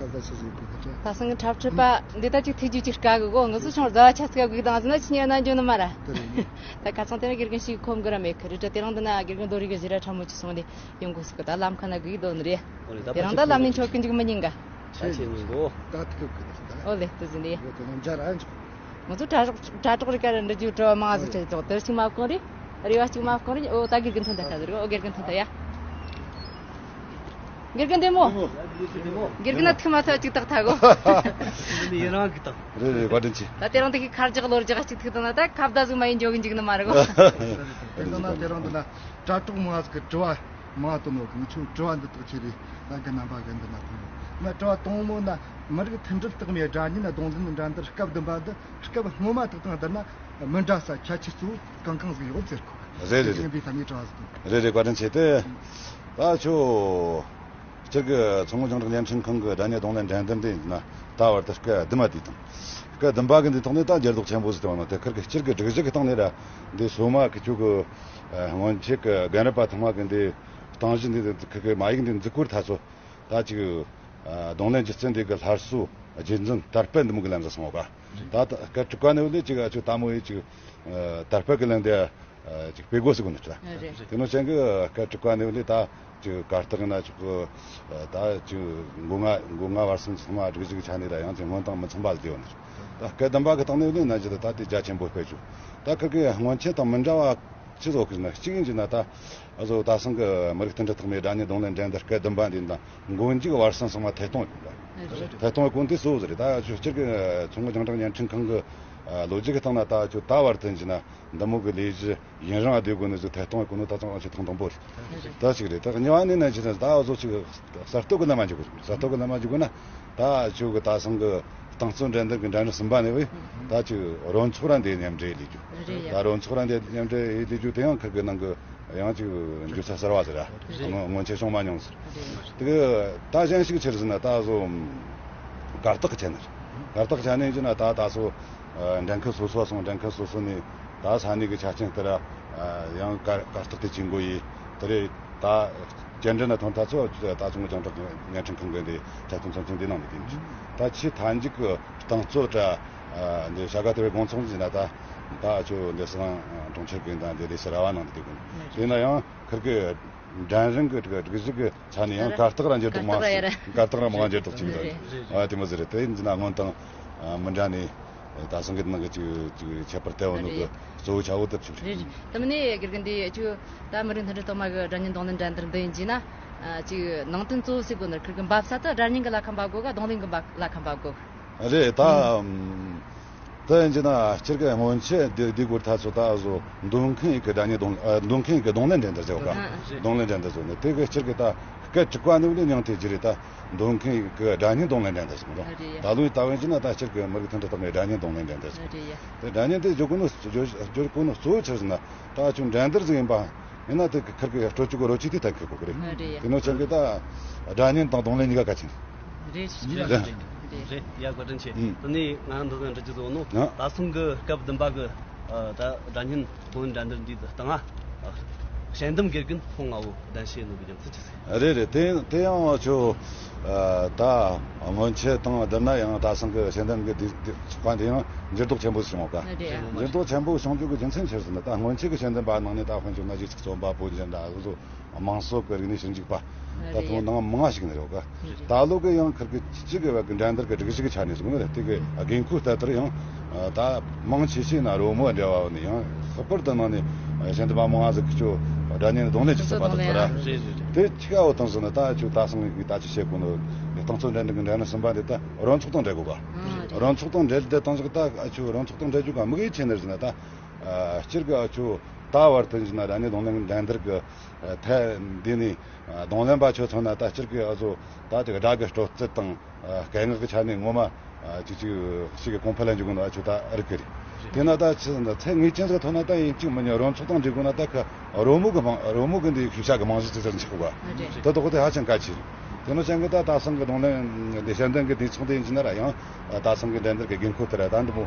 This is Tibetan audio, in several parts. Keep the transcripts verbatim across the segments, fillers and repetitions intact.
ད་ཆི་ཟིག་གི་ད་ཆ། ད་སང་གི་འཁྲབ་ཁྲིད་པ་འདི་ད་ཅིག་ཐུགས་རྒྱུད་ཅིག་དཀའ་གི་གོ། ང་ཚོ་ཆུང་རྫ་བ་ཆ་ཚིག་ག་གི་དང་ཟིན་ན་ཆི་ཉེ་ན་འཇོན་ནི་མ་ར། དེ་རེད། ད་ཁ་སང་དེ་ན་དགེ་རྒན་ཞིག་ཁོམ་གི་ར་མེད་གི་རི་ཏྲ་དེ་རིང་འདི་ན་དགེ་རྒན་རྡོ་རིག་གི་ཞི་ར་ཁྲ་མོ་ཅིག་སོང་ནི་ཡོང་གོ་ཟིག་གི། ད་ལམ་ཁ་ན་གི་དོ་ནི་རེད། ཨོ་ལེ། ད་དེ་རིང་ད་ལམ་ནས་འཆོར་གི་འཇུག་མི་ཉན་ག། ད་ཆེ་ཉིན་གོ། ད་ཐུག་གི་ད། ཨོ་ལེ། དེ་ཟིན་ནི། ཡོད་དེ་ལོང་འཇའ་ར་འཇོག་ང་ཚོ་གྲྭ་གྲོགས་གྲྭ་གྲོགས་རིག་ག་ར་འདྲི་རྒྱུ་དྲི་བ་མང་ཟིག་ཆེ་ཙོག་དེར་ཅིག་མ་བསྐོང་རེད། རེ་བ་ཅིག་མ་བསྐོང་རེད། ཨོ་ད་དགེ་རྒན་ཐོན་ད་ད་ཟེར། ཨོ་དགེ་རྒན་ཐོན་ད་ཡ། དགེ་རྒན་བདེ་མོ། དགེ་རྒན་ན་ཐུག་མ་ཐག་ཅིག་ཐག་ཐག་གོ། འདི་ནི་ཡི་རང་གི་ཐག་རེད་རེད། བཀའ་དྲིན་ཆེ། ད་དེ་རིང་དེ་གི་ཁར་ཇག་ལོར་ཇག་ཅིག་ཐུག་ད་ན་ད་ཁ་བརྡ་ཟིག་མ་ཡིན་འཇོག་གི་འཇུག་ནི་མ་རེད་གོ། དེ་ན་དེ་རིང་དེ་ན་གྲྭ་གྲོགས་མང་ཟིག་གི་དྲི་བ་མང་དུ་ནོ་གི། ང་ཆོ་དྲི་བ་འདི་དག་ཆེ་རེད། ད་གི་རྣམ་པ་གི་འདི་ན་ཐུག་ན་དྲི་བ་དང་མོ་ན་མི་རིགས་མཐུན་སྒྲིལ་རྟགས་མའི་སྒྲ་སྙན་རྡུང་ལེན་འགྲན་བསྡུར་སྐབས་བདུན་པ་འདི་སྐབས་སྔོན་མ་དག་དང་བསྡུར་ན་མི་འདྲ་ས་ཁྱད་ཆོས་གཙོ་བོ་གང་གང་ཟིག་ཡོད་ཟེར་གོ། རེད་རེད་རེད། འདི་ཐམ་གྱི་དྲི་བ་ཟིག་དང་། རེད་རེད། བཀའ་དྲིན་ཆེ་སྟེ། ད་ཁྱོད་སྤྱིར་གི་མཚོ་སྔོན་རྒྱང་བསྒྲགས་བརྙན་འཕྲིན་ཁང་གི་སྒྲ་སྙན་རྡུང་ལེན་འགྲན་བསྡུར་འདི་ཡིན་ན་ད་བར་དུ་སྐབས་བདུན་པ་དེ་དང་། སྐབས་བདུན་པ་གི་འདི་ཐོག་ནས་ད་འགྱུར་ལྡོག་ཆེན་པོ་ཟིག་བཏང་ནོ་དེ་ཁིར་གི་སྤྱིར་གི་སྒྲིག་གཞི་གི་སྟེང་ནས་ར་འདི་སོ་མ་གི་ཁྱོད་གི་སྔོན་ཆད་གི་རྒན་རབས་པ་ཐོག་མ་གི་འདི་སྟངས་གཞི་འདི་ཁིར་གི་མ་ཡིག་འདི་འཛུགས་སྐོར་ཐ་ཚོ། ད་ཅིག་ཨ་རྡུང་ལེན་སྒྱུ་རྩལ་འདི་གི་སླར་གསོ་རྒྱུན་འཛིན་དར་སྤེལ་འདི་མོ་གི་ལམ་ཟིག་སོང་བ་ག། ད་ད་སྐབས་དྲུག་པ་ནས་བཟུང་ཅིག་ཨ་ཅོ་ད་མོ་ཡི་ཅིག་ཨ་དར་སྤེལ་གི་ལམ་འདི་ཨ་ཅིག་སྤེལ་དགོས་ཟེར་གོ་ནི་ད། རེད། དེ་ནོ་ཅན་གི་སྐབས་དྲུག་པ་ནས་བཟུང་ད་ཅིག་གར་སྟེགས་ན་ཅིག་ད་ཅིག་མགོ་རྔ་མགོ་རྔ་བར་གསུམ་ཚང་མ་སྒྲིག་གཞི་གི་ཆ་ནས་ད་ཡང་ཅིག་སྔོན་དང་མི་འཚམ་པ་ཟིག་ཡོད་ནི། ད་སྐབས་བདུན་པ་གི་སྟེང་ནས་བཟུང་ན་ཅིག་ད་ད་དེ་རྒྱ་ཆེན་པོ་སྤེལ་བཅུག་ད་ཁིར་གི་སྔོན་ཆད་དང་མི་འདྲ་བ། ཅི་བཟོ་གི་ན་གཅིག་ཡིན་གྱི་ན་ད་ཨ་ཟོ་ད་སང་གི་མི་རིགས་མཐུན་སྒྲིལ་རྟགས་མའི་སྒྲ་སྙན་རྡུང་ལེན་འགྲན་བསྡུར་སྐབས་བདུན་པ་འདི་ད་མགོ་མཇུག་བར་གསུམ་ཚང་མ་ཐད་གཏོང་ཡོད་པ། ཐད་གཏོང་གི་གོ་འདི་གཙོ་བོ་ཟིག་རེད། ད་ཆོས་སྤྱིར་གི་མཚོ་སྔོན་རྒྱང་བསྒྲགས་བརྙན་འཕྲིན་ཁང་གི་ལོ་རྒྱུས་གི་སྟེང་ན་ད་ཆོས་ད་བར་དུ་ཡིན་གྱི་ན་འདི་མོ་གི་ལས་གཞི་ཡུན་རིང་བསྡད་དགོས་ནི་ཟིག་ཐད་གཏོང་གི་གོ་ནོ་ད་ཚང་ཆེ་ཐོག་དང་པོ་རེད། ད་ཅིག་རེད། ད་གཉིས་པ་ནི་ན་ཅི་ན་ད་ཨ་ཟོ་ཅིག་གསར་གཏོད་གི་ལམ་མ་འཇུག་གི་གསར་གཏོད་གི་ལམ་མ་འཇུག་གི་ན། ད་ཁྱོད་ཀྱི་ད་སང་གི་རྟིང་རྩོད་འགྲན་བསྡུར་གྱི་འགྲན་རིམ་གསུམ་པ་ནས་བས་ད་ཅིག་རོལ་ཚོགས་ར་འདི་མཉམ་འབྲེལ་ལས་རྒྱུ། རེད་ཡ། ད་རོལ་ཚོགས་ར་འདི་མཉམ་འབྲེལ་ལས་རྒྱུ་དེ་ཡང་ཁིར་གི་ནང་གི་ཡང་ཅིག་འགྱུར་ས་གསར་བ་ཟེར་ར། རེད། སྔོན་སྔོན་ཆད་བྱུང་མ་མྱོང་ཟེར། རེད། དེ་གི་ད་གཞན་ཞིག་ཆི་རེད་ཟེར་ན་ད་བཟོ་གར་སྟེགས་ཀྱི་ཆ་ནས་རེད། གར་སྟེགས་ཆ་ནས་ཡིན་ན་ད་ད་སོ་འགྲན་ཁུལ་སོ་སོ་སོང་། འགྲན་ཁུལ་སོ་སོ་ནས་ད་ས་གནས་ཀྱི་ཆ་རྐྱེན་ལྟར་ཡང་གར་གར་སྟེགས་དེ་ཅིག་འགོ་ཡིས་དེ་རེད། ད་སྐྱེལ་འདྲེན་ན་ཐོན་ཐ་ཚོ་ད་ཚོང་རྒྱང་བསྒྲགས་བརྙན་འཕྲིན་ཁང་གི་འདི་ཁྱབ་སྟོན་ཚོགས་ཆུང་འདི་ནང་གི་དེ་ད་ཆེས་མཐའ་མཇུག་གི་རྟིང་རྩོད་ད་འདི་བྱ་དགའ་དེ་བའི་དགོང་ཚོགས་ཟིན་ན་ད་ད་ཆོ་འདི་སི་ལང་གྲོང་ཁྱེར་གི་ད་འདི་ལས་སི་ར་བ་ནང་འདི་དེ་དགོས་དེ་ན་ཡང་ཁིར་གི་འགྲན་རིམ་གི་སྒྲིག་གཞི་གི་ཆ་ནས་ཡང་གར་སྟེགས་ར་འགྱུར་ལྡོག་མང་ཞིག་གར་སྟེགས་ར་མང་འགྱུར་ལྡོག་ཅིག་འདུག་ཨ་དེ་མོ་ཟེར་དེ་ཡིན་ན་སྔོན་དང་མི་འདྲ་ནས། ད་སང་གི་ནང་གི་ཅིག་ཅིག་ཁྱད་པར་དལ་བ་ནོ་གི་རེད། གཙོ་བོ་ཆ་བོ་དེ་ཆུ་རེད། རེད་རེད། དེ་མིན་ནས་དགེ་རྒན་འདི་ཆུ་ད་མི་རིགས་མཐུན་སྒྲིལ་རྟགས་མ་གི་སྒྲ་སྙན་རྡུང་ལེན་འགྲན་བསྡུར་འདི་ཡིན་གྱི་ན། ཨ་ཅིག་ནང་དོན་གཙོ་བོ་ཟེར་དགོས་ན་ཁིར་གི་འབབ་ས་ད་སྒྲ་སྙན་གི་ལ་ཁ་འབབ་དགོས་ག་རྡུང་ལེན་གི་འབབ་ལ་ཁ་འབབ་དགོས། རེད་ད། ཨུམ། དེ་ཡིན་གྱི་ན་སྤྱིར་གི་སྔོན་ཆད་འདི་འདི་སྐོར་ད་ཚོ་ད་བཟོ་འདོན་མཁན་གི་སྒྲ་སྙན་རྡུང་ཨ་འདོན་མཁན་གི་རྡུང་ལེན་འགྲན་བསྡུར་ཟེར་བ་ག་རྡུང་ལེན་འགྲན་བསྡུར་ཟེར་ནས་དེ་གི་སྤྱིར་གི་ད་སྐད་དྲུག་པ་ནས་བློས་མྱངས་ཐེ་ཇི་རེད་ད། འདོན་མཁན་གྱི་སྒྲ་སྙན་རྡུང་ལེན་འགྲན་བསྡུར་ཟེར་གི་འདུག་རེད་ཡ། ད་ལོའི་ལྟ་བ་ཡིན་ན་ད་སྤྱིར་གྱི་མི་རིགས་མཐུན་སྒྲིལ་རྟགས་མའི་སྒྲ་སྙན་རྡུང་ལེན་འགྲན་བསྡུར་ཟེར། རེད་ཡ། དེ་སྒྲ་སྙན་དེ་བརྗོད་དགོས་ནོ་བརྗོད་བརྗོད་དགོས་ནོ་གཙོ་བོ་ཆི་ཟེར་ན་ད་ཁྱོད་འགྲན་བསྡུར་ཟིག་ཡིན་པ་ཡིན་ན་དེ་ཁིར་གི་སྤྲོ་སྐྱིད་ཀྱི་རོ་གཅིག་དེ་ལྟ་ཁེ་གོ་གི་རེད། རེད་ཡ། དེ་ནོ་ཆེན་གི་ད་སྒྲ་སྙན་དང་རྡུང་ལེན་གཉིས་ཀ་གལ་ཆེན། རེད་རེད་རེད། རེད་ཡ། བཀའ་དྲིན་ཆེ། ཨུམ། དེ་ནས་ང་འདི་ཟིག་འདྲི་རྒྱུ་བཟོ་ནོ། ན། ད་སོང་གི་སྐབས་བདུན་པ་གི་ཨ་ད་སྒྲ་སྙན་རྡུང་ལེན་འགྲན་བསྡུར་འདིའི་སྟེང་ང་ཨ་དཔྱད་འདེམས་དགེ་རྒན་ཁོང་ང་བོ་གདན་ཞུས་ནོ་གི་རྒྱུ་མཚན་ཅི་ཟིག་རེད་རེད། དེ་དེ་ཡང་ཁྱོད་ཨ་ད་སྔོན་ཆད་དང་བསྡུར་ན་ཡང་ད་སང་གི་དཔྱད་འདེམས་གི་དེ་དེ་ཚོགས་པ་འདི་ཡང་འགྱུར་ལྡོག་ཆེན་པོ་ཞིག་བྱུང་བ་ག་རེད། འགྱུར་ལྡོག་ཆེན་པོ་བྱུང་རྒྱུ་གི་རྒྱུ་མཚན་ཆི་ཟེར་ན་ད་སྔོན་ཆད་གི་དཔྱད་འདེམས་པ་ནང་ནས་ད་དཔོན་ཆུང་ན་གཞིས་ཆགས་རྩོམ་པ་པོ་འཇོན་ད་འུ་ཚོ། དམངས་སྲོལ་གྱི་རིག་གནས་ཞིབ་འཇུག་པ། ད་ཐོག་ནང་མང་ཞིག་ནས་ཡོད་ག་ད་ལོ་གི་ཡང་ཁིར་གི་སྤྱི་གི་བར་གི་འགྲན་བསྡུར་གི་སྒྲིག་གཞི་གི་ཆ་ནས་སོང་ནི་རེད། དེ་གི་དགོས་མཁོ་ལྟར་ཡང་ད་མང་ཆེ་ཤོས་ན་རོལ་མོ་འབྲེལ་བ་ནས་ཡང་ལྷག་པར་དུ་ནང་ནས་གཞན་དུ་མ་མང་བ་ཟིག་གི་ཆོ་སྒྲ་སྙན་རྡུང་ལེན་གྱི་སྲིད་པ་དང་ཟེར་ར། དེ་ཆི་ག་འོ་དང་ཟེར་ན་ད་ཆོ་ད་སང་གི་ད་ཆི་བཤད་གོ་ནོ་ནི་རྟིང་རྩོད་འགྲན་བསྡུར་གི་འགྲན་རིམ་གསུམ་པ་འདི་ད་རོལ་ཚོགས་དང་འགྲན་དགོས་ག་རོལ་ཚོགས་དང་འགྲན་བསྡུར་དང་ཟིག་ད་ཆོ་རོལ་ཚོགས་དང་འགྲན་རྒྱུ་ག་མི་གི་ཆེ་ནི་རེད་ཟེར་ན་ད་སྤྱིར་གི་ཆོ་ད་བར་དུ་ཡིན་ན་སྒྲ་སྙན་རྡུང་ལེན་འགྲན་བསྡུར་གི་ཐད་འདི་ནས་རྡུང་ལེན་པ་ཆོ་ཚང་ན་ད་སྤྱིར་གི་ཨ་ཚོ་ད་དེ་སྒྲ་གི་སྤྲོ་ཚད་དང་སྐད་ངག་གི་ཆ་ནས་ངོ་མ་ཅིག་ཅིག་ཞིག་གི་གོང་འཕེལ་ལ་འཇུག་གི་འདུག་ཨ་ཆོ་ད་རིག་གི་རེད། དེ་ན་ད་ཆི་ཟེར་ན་ཚད་ངེས་ཅན་ཟིག་ཐོན་ན་ད་ཡིན་གཅིག་མིན་གཉིས་རོལ་ཚོགས་དང་འབྲི་དགོས་ན་ད་ཁ་རོལ་མོ་གི་མང་རོལ་མོ་གི་འདི་ཤེས་བྱ་གི་རྨང་གཞི་ཅིག་ཟེར་ཆོག་ག་ད་དོག་དེ་ཧ་ཅང་གལ་ཆེ་རེད། དེ་ནོ་ཅན་གི་ད་ད་སང་གི་རྡུང་ལེན་འདི་དཔྱད་འདེམས་གི་དུས་ཚོད་དེ་ཡིན་གྱི་ན་ར་ཡང་ད་སང་གི་འགྲན་བསྡུར་གི་དགོས་མཁོ་དེ་ར་ད་འདི་མོ་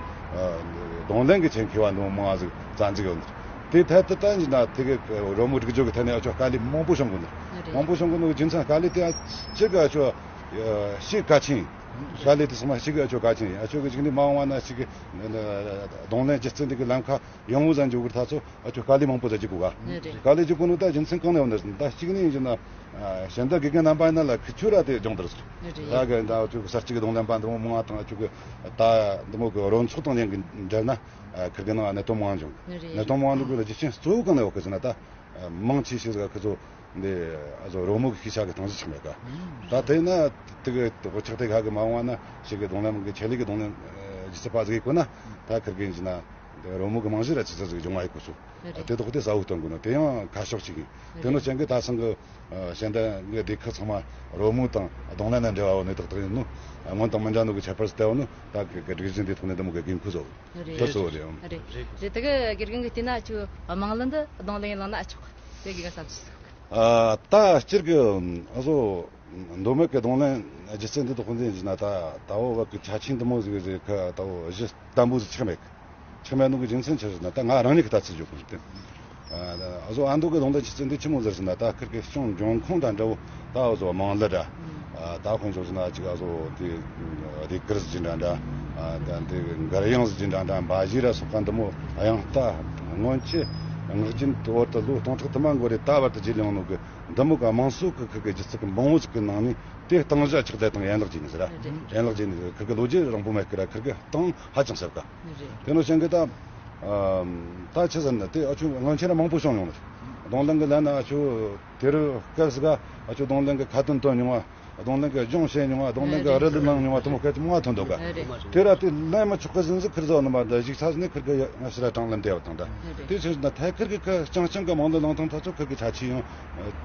རྡུང་ལེན་གི་ཆེད་མཁས་པ་འདི་མོ་མང་ཟིག་རྩ་འཛུགས་ཡོད་ནི། དེ་ཐད་དུ་ད་ཡིན་ན་དེ་གི་རོལ་མོ་སྒྲིག་སྦྱོར་གི་ཐད་ནས་ཨ་ཆོ་དཀའ་ལས་མང་པོ་བྱུང་གི་ནི། མང་པོ་བྱུང་གི་ནི་རྒྱུ་མཚན་དཀའ་ལས་དེ་ཨ་ཅི་གི་ཨ་ཆོ་ ཞེ་གལ་ཆེན། དཀའ་ལས་དེ་ཚང་མ་ཞེ་གི་ཨ་ཆོ་གལ་ཆེན་ཡིན། ཨ་ཆོ་གི་ཅིག་ནི་མ་འོངས་པ་ན་ཞེ་གི་གདོང་ལེན་སྒྱུ་རྩལ་འདི་གི་ལམ་ཁ་ཡང་བོ་ཟིག་འགྱོ་གི་ད་ཚོ་ཨ་ཆོ་དཀའ་ལས་མང་པོ་ཟིག་འཇུག་གོ་ག་ནི་རེད། དཀའ་ལས་འཇུག་གོ་ནོ་ད་རྒྱུ་མཚན་གང་ནས་ཡོང་ནི་ད་ཞེ་གི་ནི་ཡིན་གྱི་ན། ཞལ་འདེབས་དགེ་རྒན་རྣམ་པ་ཡིན་ན་ལ་ཁི་ཆོ་ར་དེ་སྦྱོང་བརྡར་ཟེར། ད་གི་ད་ཨ་ཆོ་གི་གསར་སྐྱེས་གདོང་ལེན་པ་འདི་མོ་མང་བ་དང་ཨ་ཆོ་གི་ད་འདི་མོ་གི་རོལ་ཚོགས་དང་མཉམ་གི་འབྲེལ་ན་ཁིར་གི་ནང་གནད་དོན་མང་བྱུང་། གནད་དོན་མང་འདུག་གི་ལ་རྒྱུ་རྐྱེན་གཙོ་བོ་གང་ནས་ཡོད་གི་ཟེར་ན་ད། མང་ཆེ་ཤོས་ཟིག་ཁི་ཚོ་འདི་ཨ་ཟོ་རོལ་མོ་གི་ཤེས་བྱ་གི་སྟངས་གཞི་ཆགས་མེད་ཀ་ད་དེ་ན་དེ་གི་ཆགས་དེ་ཁ་གི་མ་འོངས་པ་ན་ཞིག་གི་གདོང་ལེན་གི་ཆེད་ལས་གི་གདོང་ལེན་སྒྱུ་རྩལ་པ་ཟིག་ཡིན་ཁོ་ན་ད་ཁིར་གི་ཡིན་ན་འདི་རོལ་མོ་གི་རྨང་གཞི་ར་ཆི་ཚ་ཟིག་སྦྱོང་བ་ཡིན་ཁོ་ཚོ་དེ་དོག་དེ་གསལ་བོ་སྟོན་དགོས་ན་དེ་ཡང་ཁ་ཕྱོགས་གཅིག་ཡིན། དེ་ནོ་ཅན་གི་ད་སང་གི་ཞལ་འདེབས་གི་སྡེ་ཁག་ཚང་མ་རོལ་མོ་དང་གདོང་ལེན་ན་འབྲེལ་བ་འོ་ནི་དག་དག་ཡིན་ནོ། སྔོན་དང་མི་འདྲ་ནོ་གི་ཁྱད་པར་ཟིག་བལྟ་བ་ནོ་ད་གི་སྒྲིག་གཞི་འདི་ཐོག་ནས་འདི་མོ་གི་དགོས་མཁོ་བཟོ་རེད། ཁྱོད་ཚོ་རེད། རེད་རེད། དེ་གི་དགེ་རྒན་གི་བལྟས་ན་ཁྱོད་རྨང་ལམ་འདི་གདོང་ལེན་ལངས་ན་ཨ་ཆོག་དེ་དགེ་རྒན་བསམ་ཚུལ་ཟིག་ད་སྤྱིར་གི་ཨ་ཟོ་མདོ་སྨད་གི་གདོང་ལེན་སྒྱུ་རྩལ་འདི་དག་ཁོང་འཛིན་གྱི་ན་ད་ད་བོ་བ་གི་ཆ་ཆེན་འདི་མོ་ཟིག་རེད་གི་ད་བོ་གཞི་བརྟན་པོ་ཟིག་ཆགས་མེད་གི་ཆགས་མེད་ནོ་གི་རྒྱུ་མཚན་ཆི་ཟེར་ན་ད་ང་རང་ཉིད་གི་ལྟ་ཚུལ་བརྗོད་གི་རེད། ཨ་ཟོ་ཨ་མདོ་གི་གདོང་ལེན་སྒྱུ་རྩལ་འདི་ཆི་མོ་ཟེར་ཟེར་ན་ད་ཁིར་གི་ཤང་འབྱུང་ཁུངས་དང་འདྲ་བོ་ད་ཨ་ཟོ་དམངས་གླུ་འདྲ། ད་དཔེ་འཇོག་ཟེར་ན་ཅིག་ཨ་ཟོ་དེ་རེ་ཀིར་ཟིག་འདྲ་འདྲ། ད་དེ་གི་མགུར་དབྱངས་ཟིག་འདྲ་འདྲ་འབའ་ཞིག་ར་སོགས་པ་འདི་མོ་དབྱངས་རྟ་སྔོན་ཆད་ངག་རྒྱུན་དུ་བར་དུ་ལོ་སྟོང་ཕྲག་དུ་མ་འགོར་རེ་ད་བར་དུ་བརྗེད་ཡོང་ནོ་གི་འདི་མོ་གི་དམངས་སྲོལ་གི་ཁིར་གི་སྒྱུ་རྩལ་གི་འབངས་བོ་ཟིག་གི་ནང་ནས་དེ་སྟངས་གཞི་ཆགས་བསྡད་དང་ཡན་ལག་བརྗེས་ནས་ཟེར་ར། ཡན་ལག་བརྗེས་ནས་ཁིར་གི་ལོ་རྒྱུས་རིང་པོ་མེད་ཀི་ར་ཁིར་གི་སྟངས་ཧ་ཅང་ཟབ་ག་དེ་ནོ་ཤན་གི་ད། ད་ཆི་ཟེར་ན་དེ་ཨ་ཆུ་སྔོན་ཆད་ན་མང་པོ་བྱུང་ཡོང་ནི། གདོང་ལེན་གི་ལན་ན་ཨ་ཆུ་དེ་རུ་སྐབས་སུ་ག་ཨ་ཆུ་གདོང་ལེན་གི་ཁ་ཏོན་བཏོན་མྱོང་བ། གདོང་ལེན་གི་སྦྱོང་བྱས་མྱོང་བ། གདོང་ལེན་གི་རི་ལི་ལངས་མྱོང་བ་དེ་མོ་སྐད་ཆ་མང་བ་ཐོན་འདུག་ག་དེ་ར་དེ་ལན་མི་ཆོག་གི་ཟིན་ཟིག་ཁིར་ཟོ་ནི་མ་འདི་གཞིག་ཚ་ནི་ཁིར་གི་ང་ཕྱི་ར་དྲང་ལན་དེ་བ་དང་ད། དེ་ཆི་ཟེར་ན་ཐད་ཁིར་གི་ཁི་རྐྱང་རྐྱང་གི་མང་ལོ་ལང་ཐང་ཐ་ཚོ་ཁིར་གི་ཆ་ཆི་ཡང་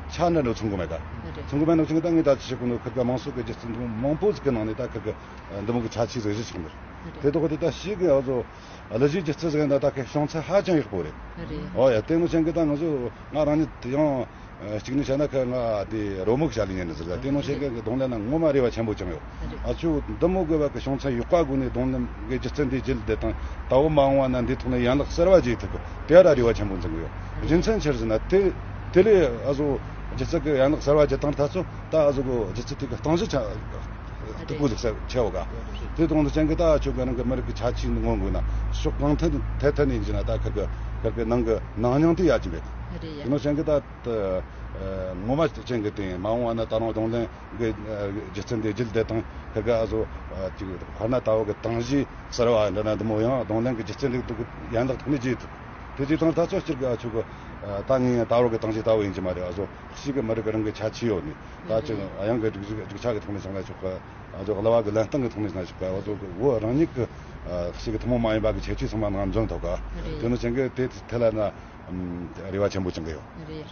ཆ་འདྲ་འགྲོ་ཚོང་གི་མེད་ག་ཚོང་གི་མེད་ནོ་ཆི་གི་ད་ངས་ད་ཆི་ཞིག་གོ་ནོ་ཁིར་གི་དམངས་སྲོལ་གི་སྒྱུ་རྩལ་འདི་མོ་མང་པོ་ཟིག་གི་ནང་ནས་ད་ཁིར་གི་འདི་མོ་གི་ཆ་ཆི་ཟིག་གཞི་ཆགས་འདུག་དེ་དོག་དེ་ད་ཞིག་གི་ཨ་ཟོ། གླུ་གཞས་སྒྱུ་རྩལ་ཟེར་ན་ད་ཁའི་བྱུང་ཚད་ཧ་ཅང་ཡག་པོ་རེད། རེད། ཨོ་ཡ་དེ་ནོ་ཅན་གི་ད་ང་ཚོ་ང་རང་ཉིད་ཡང་གཅིག་ནས་བཤད་ན་ཁ་ང་དེ་རོལ་མོ་གི་བྱ་ལས་ཉན་ནི་ཟེར་ད་དེ་ནོ་ཅན་གི་གདོང་ལེན་ན་ངོ་མ་རེ་བ་ཆེན་པོ་བཅངས་ཡོད། རེད། ཨ་ཆུ་འདི་མོ་གི་བ་གི་བྱུང་ཚད་ཡག་པ་དགོས་ནས་གདོང་ལེན་གི་སྒྱུ་རྩལ་འདི་བརྒྱུད་དེ་དང་ད་བོ་མ་འོངས་པ་ན་འདི་ཐོག་ནས་ཡན་ལག་གསར་བ་བརྒྱུད་ཐུབ་གི་དེ་ར་རེ་བ་ཆེན་པོ་འཛིན་གི་ཡོད། རྒྱུ་མཚན་ཆི་ཟེར་ན་དེ་དེ་ལས་ཨ་ཟོ་སྒྱུ་རྩལ་གི་ཡན་ལག་གསར་བ་བརྒྱུད་དང་ད་ཚོ་ད་ཨ་ཟོ་གི་སྒྱུ་རྩལ་དེ་གི་སྟངས་གཞི་ཆ། སྟུག་པོ་ཟིག་ས་ཆེ་བ་ག་དེ་དང་དུ་ཅན་གི་ད་ཆོ་ག་རང་གི་མི་རིགས་ཀྱི་ཆ་ཆེའི་ངོ་དགོས་ན་ཕྱོགས་གང་ཐད་ཐད་ཐད་ནས་ཡིན་ན་ད་ཁིར་གི་ཁིར་གི་ནང་གི་ནང་སྙིང་དེ་ཡར་གྱིན་པས། རེད་ཡ། དེ་ནོ་ཅན་གི་ད་ངོ་མ་ཅན་གི་དེ་མ་འོངས་པ་ན་ད་རུང་གདོང་ལེན་གི་སྒྱུ་རྩལ་འདི་བརྒྱུད་དེ་དང་ཁིར་གི་ཨ་ཟོ་ཅིག་དཔེར་ན་ད་བོ་གི་ཏང་གཞི་གསར་བ་འདྲ་ན་འདི་མོ་ཡང་གདོང་ལེན་གི་སྒྱུ་རྩལ་འདི་དུ་ཡན་ལག་ཐོག་ནས་བརྒྱུད་ཐུབ། དེ་ཅིག་དང་ད་ཚོ་སྤྱིར་གི་ཨ་ཆོ་གི་ད་ངས་ད་བོ་གི་ཏང་གཞི་ད་བོ་ཡིན་གྱི་མ་རེད། ཨ་ཟོ་ཞིག་གི་མི་རིགས་གི་རང་གི་ཆ་ཆེ་ཡོད་ནི། ད་ཅིག་ཨ་ཡང་གི་སྒྲིག་སྒྲིག་ཆ་གི་ཐོག་ནས་བྱུང་ན་ཆོག་གི་ཨ་ཅོག་གླ་བ་གི་ལེན་སྟངས་གི་ཐོག་ནས་བྱུང་ན་ཆོག་གི་ཨ་ཅོག་གི་བོད་རང་ཉིད་གི་ཞིག་གི་ཐུན་མོང་མ་ཡིན་པ་གི་ཁྱད་ཆོས་ཚང་མ་ནང་འཛོམས་ཐུབ་ག་དེ་ནི་ཅན་གི་དེ་ཐད་ལ་ན་རེ་བ་ཆེན་པོ་བཅངས་གི་ཡོད། རེད།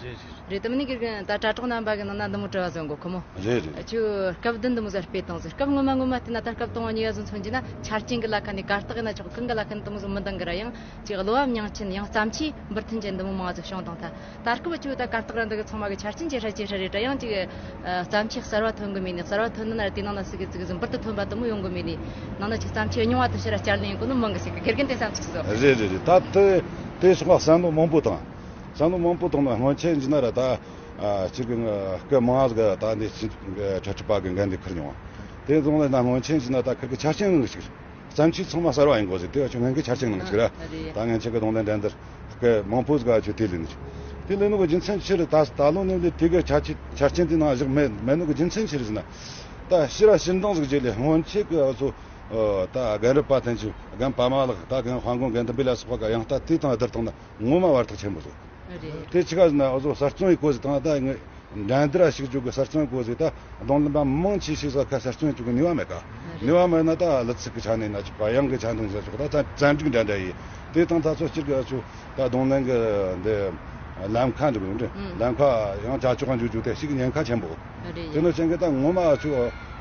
རེད་དམ་ནི་གི་ད་དྲ་གྲོགས་རྣམ་པ་གི་ནང་ན་འདི་མོ་དྲི་བ་བཟོ་འགོ་ཁོ་མོ། རེད་རེད། ཁྱོད་སྐབས་བདུན་འདི་མོ་ཟེར་སྤེལ་བཏང་ཟེར། སྐབས་སྔོན་མ་སྔོན་མ་བལྟས་ན་ད་སྐབས་དང་པོ་གཉིས་ཀ་བཟོ་མཚོན་གྱི་ན་ཆ་རྐྱེན་གི་ལ་ཁ་ནས་གར་སྟེགས་ཡིན་ན་ཆོག་གང་གི་ལ་ཁ་ནས་འདི་མོ་ཟོ་མི་འདང་གི་ར་ཡང་ཅིག་གླུ་བ་མྱང་ཆེན་ཡང་བརྩམས་ཆོས་འབུར་ཐོན་ཅན་འདི་མོ་མང་ཟིག་བྱུང་དང་ཐལ། ད་སྐབས་ཅིག་ད་གར་སྟེགས་ར་འདི་གི་ཚང་མ་གི་ཆ་རྐྱེན་ཇེ་ཧྲ་ཇེ་ཧྲ་རེད་དྲ་ཡང་ཅིག་བརྩམས་ཆོས་གསར་བ་ཐོན་གི་མེད་ནི། གསར་བ་ཐོན་ནི་ན་ར་དེ་ནང་ན་སི་གི་ཙི་གི་ཟིག་འབུར་དུ་ཐོན་པ་དུ་མོ་ཡོང་གི་མེད་ནི། ནང་ན་ཅིག་བརྩམས་ཆོས་རྙིང་བ་དུ་ཕྱིར་ར་བསྐྱར་ལེན་ཡོང་གི་ནི་མང་གི་ཟིག་གི་དགེ་རྒན་དེ་བསམ་ཚུལ་ཟིག་གསུངས། རེད་རེད་རེད། ད་དེ་དེ་སོང་བ་བསམ་བློ་མང་པོ་བཏང་། བསམ་བློ་མང་པོ་བཏང་ན་སྔོན་ཆད་ཡིན་ན་ར་ད་ཅིག་གི་སྐད་མང་ཟིག་ད་འདི་ཅིག་གི་ཁྲ་ཁྲི་པ་གི་འགན་འདི་ཁུར་མྱོང་བ། དེ་སོང་ན་སྔོན་ཆད་ཡིན་ན་ད་ཁུར་གི་ཆ་རྐྱེན་ངང་ཞིག་རེད། བརྩམས་ཆོས་ཚང་མ་གསར་བ་ཡིན་དགོས་ཟེར། དེ་བ་ཆུ་ངན་གི་ཆ་རྐྱེན་ནང་ཞིག་ར། ཨ་རེད། ད་ངན་ཆད་གི་གདོང་ལེན་འགྲན་བསྡུར་སྐད་མང་པོ་ཟིག་ཨ་ཆུ་དེ་ལེན་ནི་ཞིག་དེ་ལེན་ནོ་གི་རྒྱུ་མཚན་ཆི་རེད། ད་ད་ལོ་ནས་ལས་དེ་གི་ཆ་ཆི་ཆ་རྐྱེན་དེ་ནང་བཞག་མེད་མེད་ནོ་གི་རྒྱུ་མཚན་ཆི་རེད་ཟེར་ན། ད་ཕྱི་ར་ཕྱིར་འདང་ཟིག་བརྗེས་ལས་སྔོན་ཆད་གི་ཨ་ཚོ་ད་རྒན་རབས་པ་ཐན་ཆུ་རྒན་པ་མ་ལགས་ད་རྒན་དཔའ་མགོན་རྒན་དུ་འབུལ་ལ་སོགས་པ་གི་ཡང་ད་དེ་དང་བསྡུར་བཏང་ན་ངོ་མ་བར་ཐག་ཆེན་པོ་ཟིག་དེ་ཆི་ག་ཟེར་ན་འུ་ཚོ་གསར་རྩོམ་ཡི་སྐོར་ཟིག་དང་ད་ངས་འགྲན་བསྡུར་ཞིག་བཅུག་གི་གསར་རྩོམ་ཡི་སྐོར་ཟིག་ད་གདོང་ལེན་པ་མང་ཆེ་ཤོས་ཟིག་ཁ་གསར་རྩོམ་ཡི་བཅུག་གི་ནུས་པ་མེད་ཀ་ནུས་པ་མེད་ན་ད་གླུ་ཚིག་གི་ཆ་ནས་ན་ཆོག་ག་དབྱངས་གི་ཆ་ནས་ན་ཆོག་ག་ད་བཙན་བཙན་སྒྲིག་འདྲ་འདྲ་ཡིན། དེ་དང་ད་ཚོ་སྤྱིར་གི་ཨ་ཆུ་ད་གདོང་ལེན་གི་འདི་ལམ་ཁ་འགྲོ་གི་འདྲ་ལམ་ཁ་ཡང་བྱ་ཕྱོགས་ག་འཇུག་རྒྱུ་དེ་ཞིག་ཉེན་ཁ་ཆེན་པོ། དེ་ནོ་ཅན་གི་ད་ངོ་མ་ཨ་ཆུ་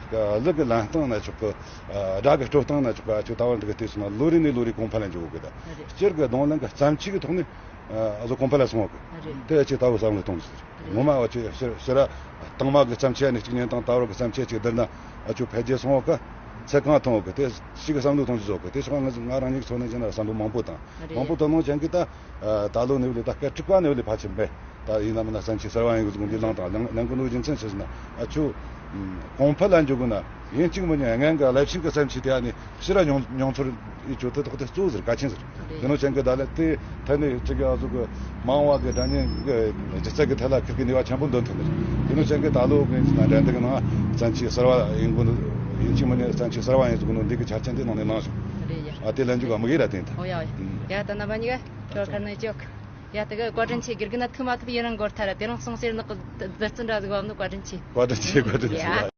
གླུ་གི་ལེན་སྟངས་ན་ཆོག་གི་སྒྲ་གི་དཀྲོལ་སྟངས་ན་ཆོག་གི་ཨ་ཆུ་ད་བར་འདི་གི་དེ་སོང་ན་ལོ་རེ་ནས་ལོ་རེ་གོང་འཕེལ་ལ་འཇུག་གི་ད་སྤྱིར་གི་གདོང་ལེན་གི་བརྩམས་ཆོས་གི་ཐོག་ནས། ཨ་ཟོ་གོང་འཕེལ་ལ་སོང་བ་གི། རེད། དེ་ཅི་ལྟ་བུ་བསམ་བློ་གཏོང་རྒྱུ་ཟེར། ངོ་མ་བ་ཅི་ཕྱིར་ཕྱིར་ར་དང་མ་གི་བརྩམས་ཆོས་ནི་གཅིག་ཉན་དང་ད་བར་གི་བརྩམས་ཆོས་ཅིག་བསྡུར་ན་ཨ་ཆུ་འཕེལ་རྒྱས་སོང་བ་གི། ཚད་གང་མཐོང་བ་གི་དེ་ཞིག་གི་བསམ་བློ་གཏོང་རྒྱུ་ཟོ་གི་དེ་སོང་ང་ང་རང་ཉིད་ཚོ་ནས་ཅི་ན་བསམ་བློ་མང་པོ་དང་། རེད། མང་པོ་དང་ནང་ཅན་གི་ད་ད་ལོ་ནས་བ་ལས་ད་སྐད་དྲུག་པ་ནས་བ་ལས་ཕལ་ཆེར་འབད་ད་ཡིན་ན་མིན་ན་བརྩམས་ཆོས་གསར་བ་ཡིན་གི་ཟིག་འདི་ལངས་དང་ལངས་ལངས་གི་ནོ་རྒྱུ་མཚན་ཆི་ཟེར་ན་ཨ་ཆུ། གོང་འཕེལ་ལ་འཇུག་དགོས་ན་ཡིན་གཅིག་མིན་གཉིས་སྔོན་གྱི་རླབས་ཆེན་གྱི་བསམ་འཆར་དེ་ཨ་ནི་ཕྱིར་ར་མྱོང་མྱོང་ཚོར་ཡི་བཅོས་ཐུབ་ཐོག་དེ་གཙོ་བོ་ཟེར་གལ་ཆེན་ཟེར། རེད། དེ་ནོ་ཅན་གྱི་ད་ལན་དེ་ཐད་ནས་ཅིག་ཨ་ཟུག་གི་མང་བ་གི་སྒྲ་སྙན་གྱི་སྒྱུ་རྩལ་གྱི་ཐད་ལ་ཁིར་གི་ནུས་པ་ཆེན་པོ་འདོན་ཐུབ་ནི་རེད། དེ་ནོ་ཅན་གྱི་ད་ལོ་གི་ན་འགྲན་བསྡུར་གི་ནང་བསམ་འཆར་གསར་བ་ཡིན་དགོས་ནོ་ཡིན་གཅིག་མིན་གཉིས་བསམ་འཆར་གསར་བ་ཡིན་ཟུག་གི་ནོ་འདི་གི་ཆ་རྐྱེན་དེ་ནང་ནས་ལངས་བྱུང་། རེད་ཡ། ཨ་དེ་ལན་འཇུག་ག་མི་གི་ར་དེ་ད། ཨོ་ཡ་ཨོ་ཡ། ཡ་ད་རྣམ་པ་གཉིས་ཀ་ཁྱོད་ཁར་ནས་ཅོག་ཡ་ད་གི་བཀའ་དྲིན་ཆེ། དགེ་རྒན་ན་ཐུག་མ་ཐུབ་ཡིན་རང་འགོར་ཐལ། དེ་རིང་གསུང་སེར་ནག་གི་རྫུ་རྩི་འདྲ་ཟིག་བབ་ནི་བཀའ་དྲིན་ཆེ། བཀའ་དྲིན་ཆེ། བཀའ་དྲིན་ཆེ། ཡ།